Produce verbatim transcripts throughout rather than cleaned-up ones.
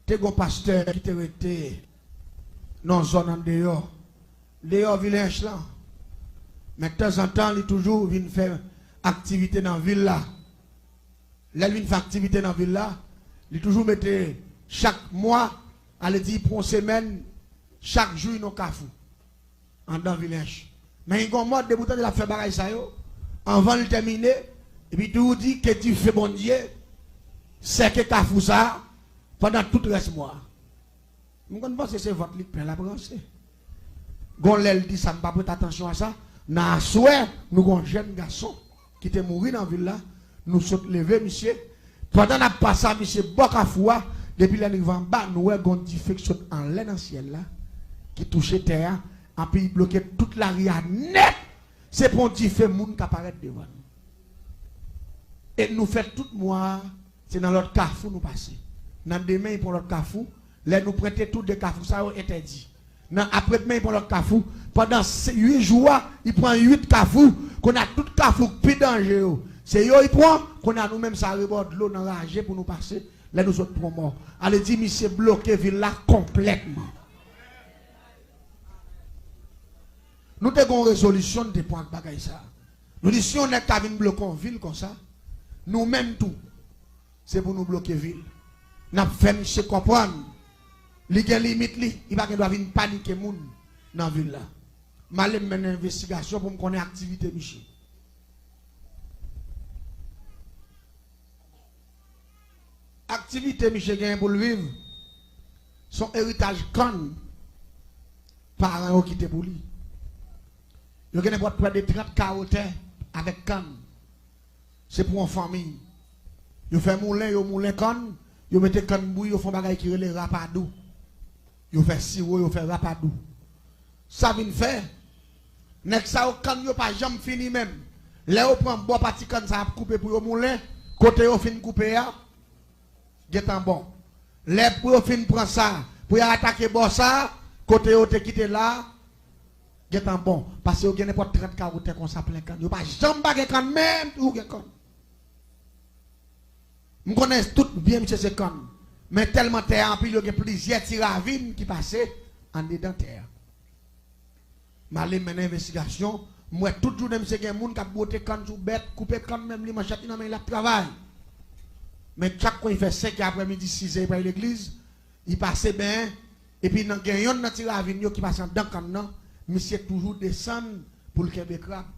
Te gon pastè ki te rete nan zòn andeyò, deyò Vilèch lan. Men tanzantan, li toujou vin fè aktivite nan vil la. Lè l vin fè aktivite nan vil la, li toujou mete chak mwa, ale di pou yon semèn, chak jou nan kafou anndan Vilèch. Men gen yon mòd, depi w tande l ap fè bagay sa yo, anvan l tèmine, epi tou di ke dife Bondye sèke kafou sa a pandan tout rès mwa a. M konn panse se vant li k plen l ap ranse. Gon lè l di sa, m pa prete atansyon a sa. Nan aswè, nou gon jèn gason ki te mouri nan vil la, nou sot leve misye. Pandan n ap pase a misye bò kafou a, depi lè n rive anba, nou wè gon dife k sot anlè nan syèl la, ki touche tè a, anpi l bloke tout lari a nèt. Se pa yon dife moun ka parèt devan nou. E nou fè tout mwa a, se nan lòt kafou nou pase. Nan demen, li pran lòt kafou. Lè nou prete tou de kafou sa yo entèdi. Nan apre demen, li pran lòt kafou. Pandan se- uit jou a, li pran uit kafou. Kounye a tout kafou k pi danje yo, se yo li pran. Kounye a nou menm sa rebò dlo nan raje pou nou pase. Lè nou sot pran mò, ale di misye bloke vil la konplètman. Nou te gen yon rezolisyon nou te pran ak bagay sa. Nou di si yon nèg ka vin bloke yon vil konsa, nou menm tou, se pou nou bloke vil. N ap fè misye konprann li gen limit li, li pa gen dwa vin panike moun nan vil la. M ale m mennen envestigasyon pou m konnen aktivite misye. Aktivite misye genyen pou l viv, se yon eritaj kann paran yo kite pou li. Yo gen nenpòt prè de trant kawo tè avèk kann. Se pou yon fanmi. Yo fè moulen, yo moulen kann, yo mete kann bouyi, yo fè yon bagay ki rele rapadou. Yo fè siwo, yo fè rapadou. Sa vin fè, nèg sa yo, kann yo pa janm fini menm. Lè yo pran bò pati kann sa y ap koupe pou yo moulen, kote yo fin koupe a, gentan bon. Lè pou yo fin pran sa, pou y al atake bò sa, kote yo te kite la, gentan bon. Paske yo gen nenpòt trant kawo tè konsa plen kann. Yo pa janm pa gen kann menm, toujou gen kann. M konnen tout byen misye se kann. Men tèlman tè a anpil, yo gen plizyè ti ravin ki pase andedan tè a. M ale mennen envestigasyon, m wè tout jounen misye gen moun k ap bwote kann sou bèt, koupe kann menm li, manchèt li nan men l, l ap travay. Men chak kou li fè senkè aprèmidi, sizè, li pral legliz, li pase benyen, epi nan gen yonn nan ti ravin yo ki pase anndan kann nan, misye toujou desann pou l kenbe krab.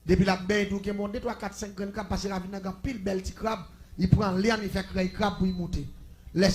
Depi l ap benyen, tou gen bon de, twa, kat, senk grenn krab, paske ravin nan gen anpil bèl ti krab, li pran lyann, li fè krèy krab pou li moute. Lè